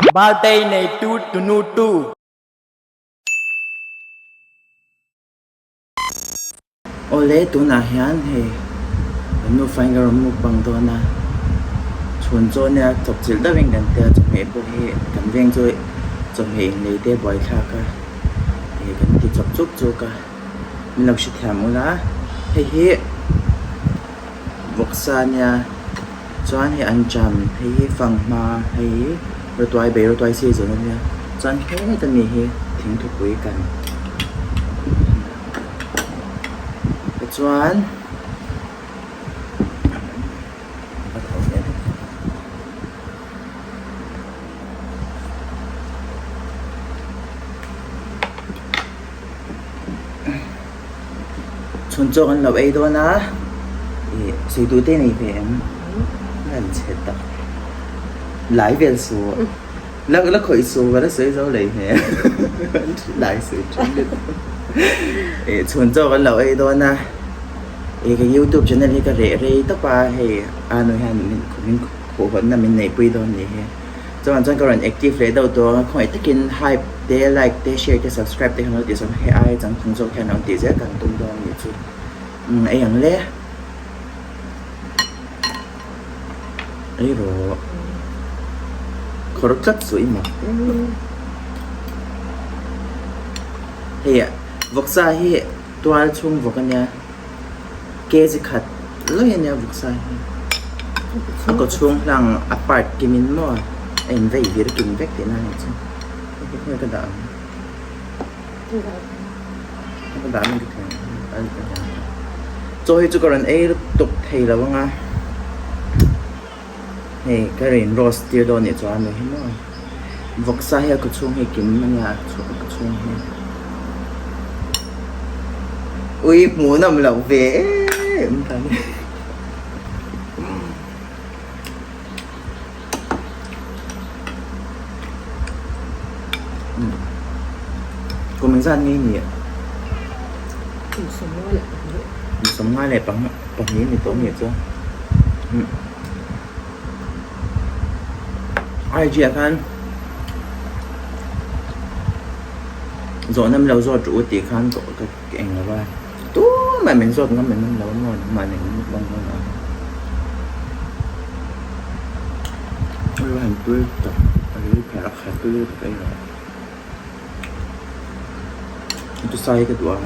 Birthday nei tu tunu tu. Awle tunah hian hei kan nufa in ka rawn mukbang dawn a, chhun chaw nia chawpchilh deuhin kan tia chawhmeh pawh hi kan veng chu chawhmeh inlei te buaithlak a ih kan ti chawp chuk chuk a min lo hrethiam ula hei hi vawksa nia chuan hei ancham hei hi fanghma hei hi rawtuai bai rawtuai season ania chuan heta mi hi thingthupui kan. Tichuan chhun chaw kan lo ei dawn a ih sawi duh te nei ve em an chhe tak lai vel suh. La la khawih su ka la sawi zo lei hmel lai sawi thin lutuk eh chhun chaw kan lo ei dawn a eh ka youtube channel hi ka reh rei tawp a hei a nu hian min min khuhhawnna min neihpui dawn ni hi chuan chuan ka rawn active leh deuh tawh a khawngaih takin hype te like te share te subscribe te khan lo tih zawng hei ai changtlung zawk hian lo tih zel kan tum dawn a nih chu umm ei ang le. Ei rawh khawr tlat suh i mak hei vawksa hi tual chhung vawk a nia kg khat lawi a nia vawksa hi a kaw chhung hlang a part kim in maw a in vei vir kim vek tihna a nih chu hei khawnge ka dah ang ka dah ang ka chaw hi chu ka rawn ei lutuk thei lo ang a hei ka rawn roast tir dawn anih chuan ani hi maw vawksa hi a kaw chhung hi kim ania a kaw chhung hi ui hmuhnawm loh ve em em. Kum engzat nge i nih? Kum sawmnga leh pahnih. Kum sawmnga leh pahnih ni tawh nih chu. IG ah khan zawhna min lo zawt rawh u tih khan ka eng lo va, tumah min zawt ngam em lo maw nangmah nen min bang dawn a. Han tui tak a ril pherh a khat tui lutuk ei rawh. Chu sai ka duh a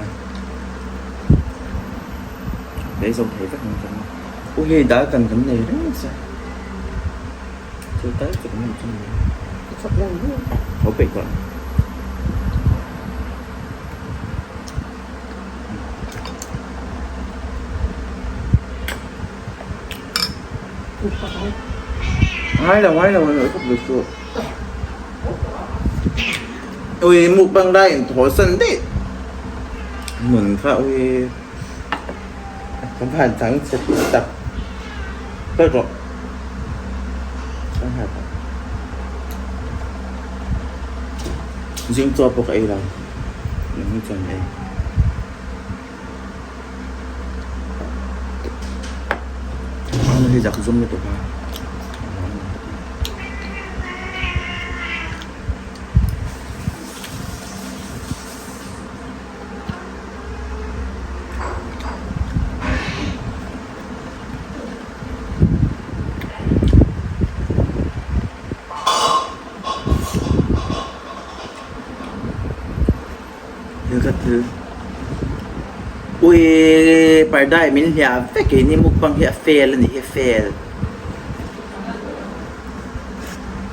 ka ei zo thei vek ang chuan u hei dal kan kan nei reng nasa chu tal chu kan nei chuan ho peih tawh. Ngai lo ngai lo ngai khawp duh suh. Ui mukbang lai in thaw san daih nun kha ui ka van chang chhe tak ka rawh ka nghat a zing chaw pawh ka ei lo nang hi chuan ei. Ano hi zak zum lutuk a. Thil kha thil ui parda in min hliah vek in hi mukbang hi a fail a nih hi a fail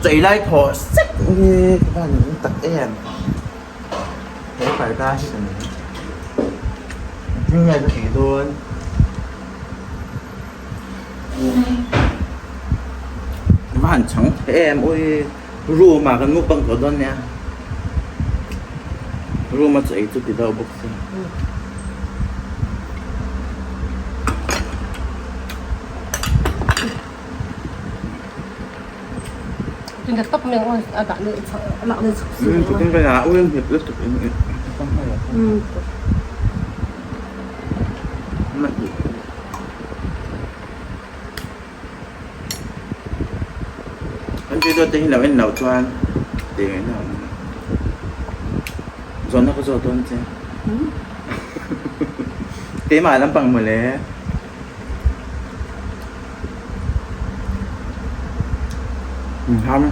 chei lai thaw sek hi ka van ning tak em he parda hi ka ning engtin nge ka tih dawn. Va han chhang thei em ui. Room ah kan mukbang tawh dawn nia. Room a chaw ei chu ti deuh bawk se. An video te hi lo en loh chuan. Tih ngaihna a awm lo. Zawhna ka zawh dawn che. Keimah lampang mawle. Min ham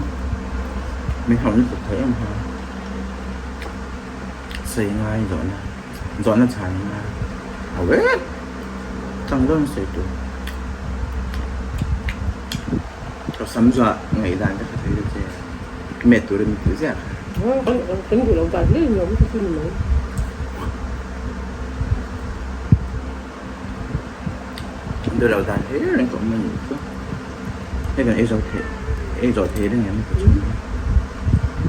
min hauh lutuk thei em kha. Sawi ngai zawhna zawhna chhan ngai a vek tang dawn sawi tur. Ka sam zuah ngaihdan te kha thei ta che met tur in tih ziah kha. Kan duh lo dan hle ni lo chu ni mai. Kan duh lo dan hle reng ka awm a nih chu. Hei kan ei zo thei ei zawh thei reng em ka chhung a.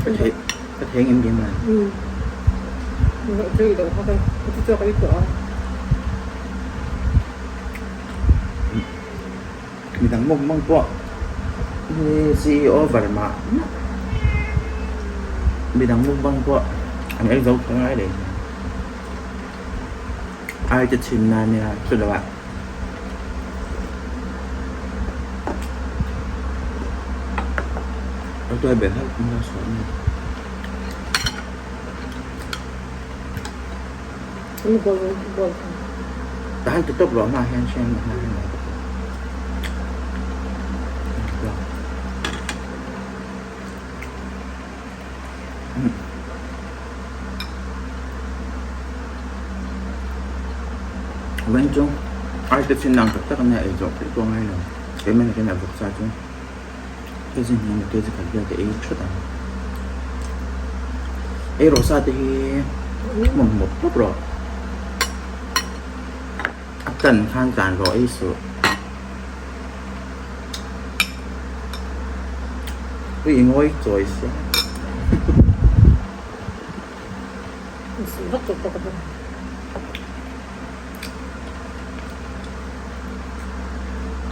Ka thei ka thei ngem ngem a. Thei lo kha ka ti chhuak a i tuah a. Midang mawng mawng pawh hi CEO Verma midang mawng mawng pawh an ei zo kher ngai leh ai te chhin na nia chu lo ah a tuai ber hauh in a sawi a ni. Tahan ti tawp ruah hma hian hriat hma hian ngai ka Veng chu ai te chin nang tak tak ania ei zawh theih pawh ngai lo keimah ni hian a vawksa chu ka zin hian kg khat vel ka ei thut ang ei rawh sa te hi hmawm hmawp tawp rawh a tan khan tlan rawh ei suh ui i ngawi chawi sia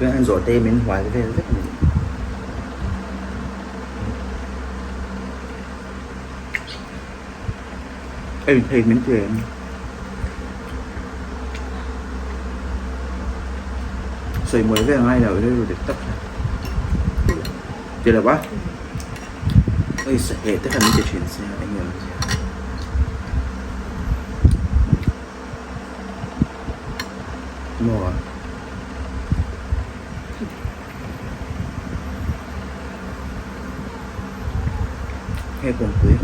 Tunah hian zawhte min hual vel vek a ni. Hei thei min ti em? Sawi mawi vel ngai lo rilru dik tak kha. Ti lo a? Hei saheh te kha min ti thin sia eng nge awmzia. Maw? Hei kawngpui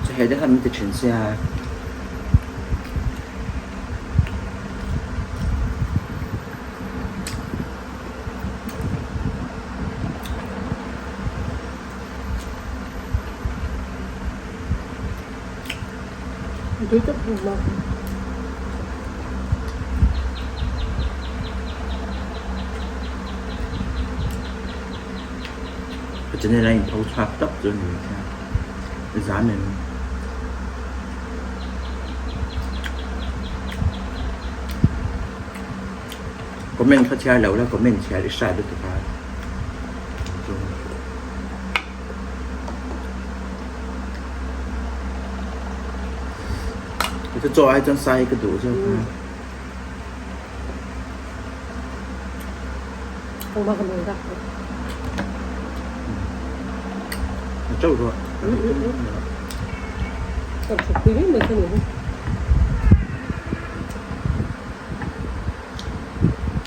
chu hei te khan min ti thin sia Ka channel a inpho chhuak tawp chu a ni sia zan em. Comment kha chhiar lo la comment chhiar i hriat lutuk a. Chu chaw ai chuan sai ka duh zawk a. A chauh rawh.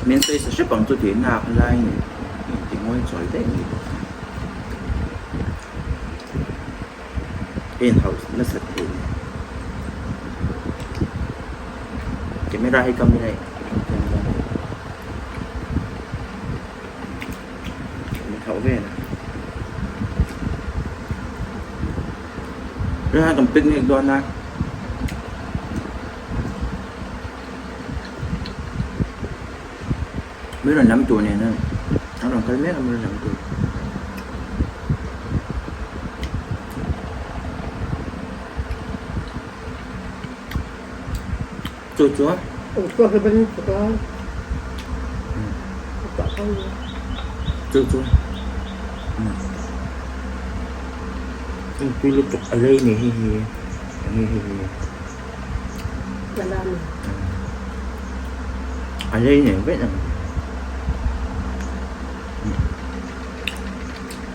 Min sawi sa hrep ang chu tih nak lai ni inti ngawi chawi daih mai bawk a. Ka inhauh nasat theih nen camera hi camera min hauh vel a. Tunah kan picnic dawn a. Min rawn lam tur nen a an rawn kal mek a min rawn lam tur. Chu chu chu chu tui lutuk a lei ni hei hi eng nge hei hi. A lei nei vek ang.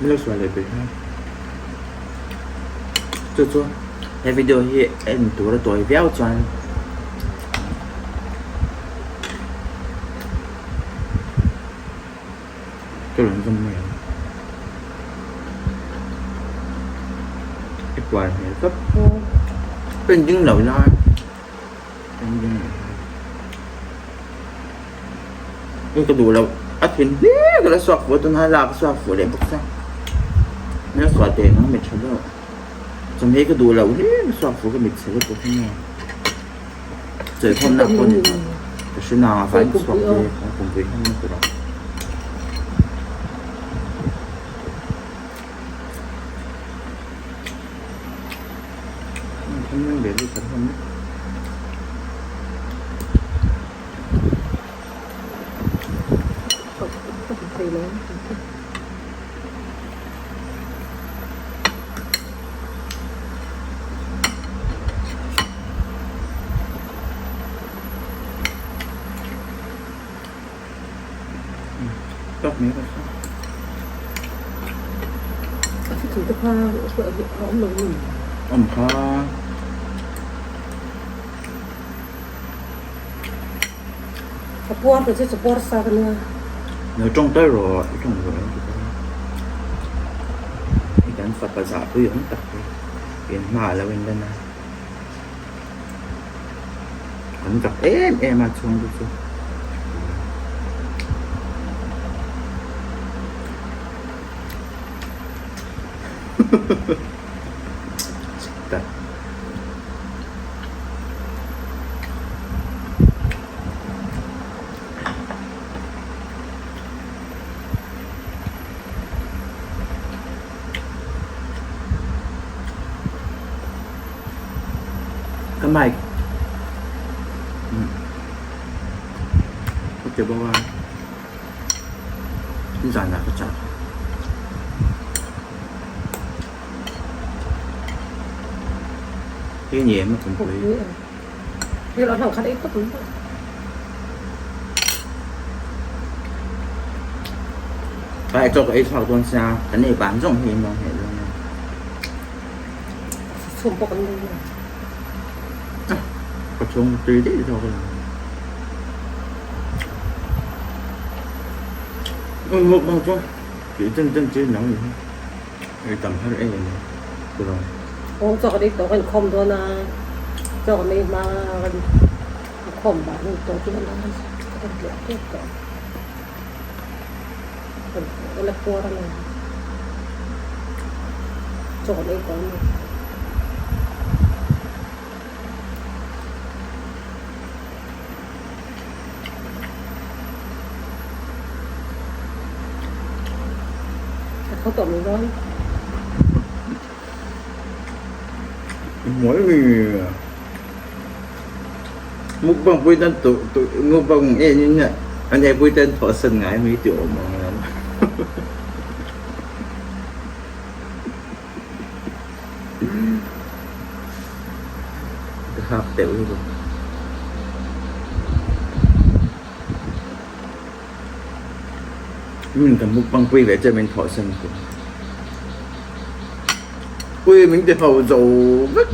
Min lo sual leh pek a. Chu chu he video hi en tur a tawi viau chuan ka rawn zawm mai ang. I puan hmel tawp. Pending lo lai. Pending lo lai. Hei ka duh loh a thin hle ka la suak fuh a tunah lak a suak fuh leh bawk sia hmel suah teh nang mit tha deuh chawhmeh hi ka duh loh hle ka suak fuh ka mit chhe lutuk hi nge chawlhkhawmna pawh ni lo ka hre nang a vai chhuak te a pumpui hlawm na tur a. Tawk mai ka hria. Awm kha. Ka puar ta chu chapuar sa ka nia. Lo tawng tai rawh i tawng rawh ang ti i kan fapa zah pui awm tak hi in hma a lo in lan a kan zak em em a chhung te chu. Tak. Ka mic ka ti bawk a nizanah ka chah. Hei ni em a pumpui. Ai chaw ka ei chhuak dawn sia kan ei ban zawng hi in lo heh dawn a. Ka chhung tui daih zawk a. Mukbang chu tih chen chen chi nang ni hi. Ei tam har em em a tiraw. Aw chaw kan ei tawh kan inkhawm dawn a, chaw kan ei hma kan inkhawm dan a ni tawh chu kan kan tliah tep tawh kan la puar a ni chaw kan ei tawh a ni. A tho tawh mai dawn. Mawi mi mukbang pui tan tu tu mukbang en in an ei pui ten thawh san ngai mi ti awm ang lam. Ka hak deuh hi bawk. Min kan mukbang pui ve che min thawh san tu. Ui min ti ho zo vek.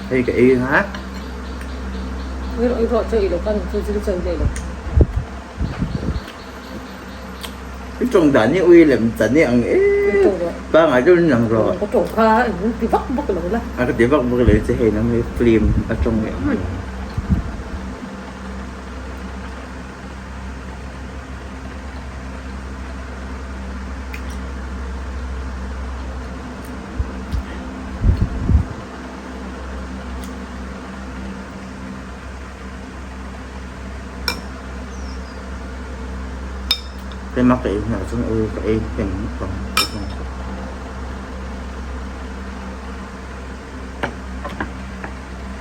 Hei ka ei ha. Ui rawh che i lo kan chu chu chen che i lo. I tawng dan hi ui lem chan hi ang e. Pangai deuh in lang rawh. Ka tawng kha ti vak vak lo la. A ka ti vak vak lo che hei nang hi film a tawng leh ang. Hema ka ei hunah chuan ui ka ei hnem ngawt ang ka ti ang.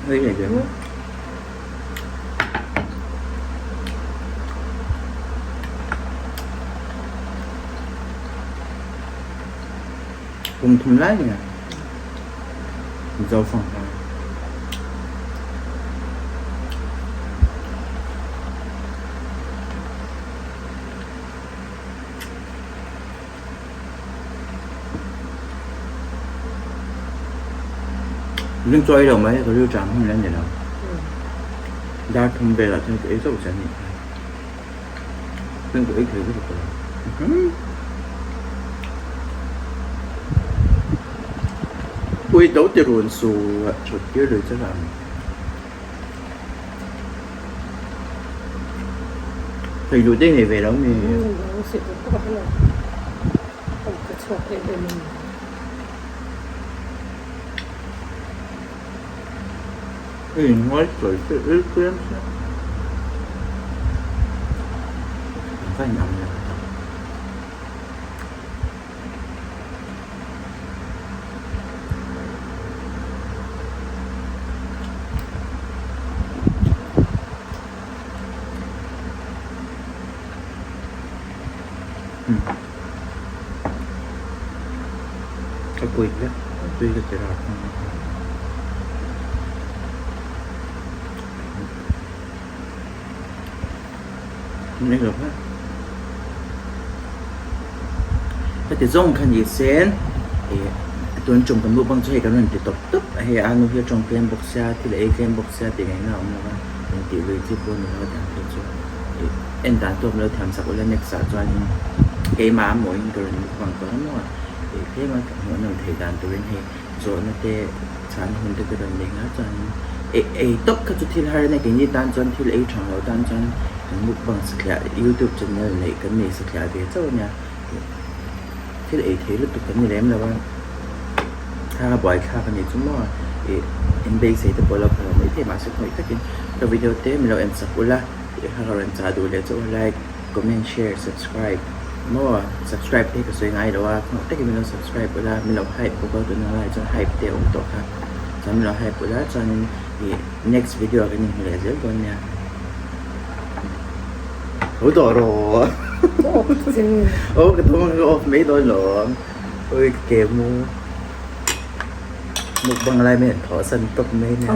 Ei leh ve maw. Kum thum lai nia Mizo fang hna. Ring chaw ei lo mai ka rilṭam hun la ni lo. Dar thum velah chuan ka ei chauh che a nih kha. Chuan ka ei thei vek tawh lo. Ui do ti run su a thut tir lui che ang. Thei duh te nei ve lo mi. Hei ngawi sawi che il tlem che. Ka in ang lo tak. Ka kuit vek tui ka ti rak ang a ni lo hmel heti zawng kha ni sen ih tun tum kan mukbang chu hei kan rawn ti tawp tawp a hei a nu hi a tawng tlem bawk sia thil a ei tlem bawk sia tih ngaihna a awm lo va engtih lui chi pawh a ni lo a dan phei chu ih en dan tawp lo thiam sak ula next ah chuanin keimah a mawiin ka rawn mukbang tawh a maw ih tlem a hmuh nawm theih dan turin hei zawhna te chhan hun te ka rawn nei nghal chuanin ei ei tawp kha chu thil har a nia keini tan chuan thil ei tha lo tan chuan kan mukbang satliah youtube channel neih kan nei satliah ve chauh a nia thil ei thei lutuk kan ni lem lo a thla a buai thlak a ni chu maw ih in beisei te pawh a lo pha lo maithei mahse khawngaih takin ka video te min lo en chak ula tih kha ka rawn chah duh leh chauh a like comment share subscribe maw subscribe te hi ka sawi ngai lo a khawngaih takin min lo subscribe ula min lo hype bawk a tuna lai chuan hype te a awm tawh kha chuan min lo hype ula chuanin ih next video ah kan inhmu leh zel dawn nia ho tawh rawh aw ka thawm ka off mai dawn lo ui ka ke mu mukbang lai mai an thawh san tawp mai nia.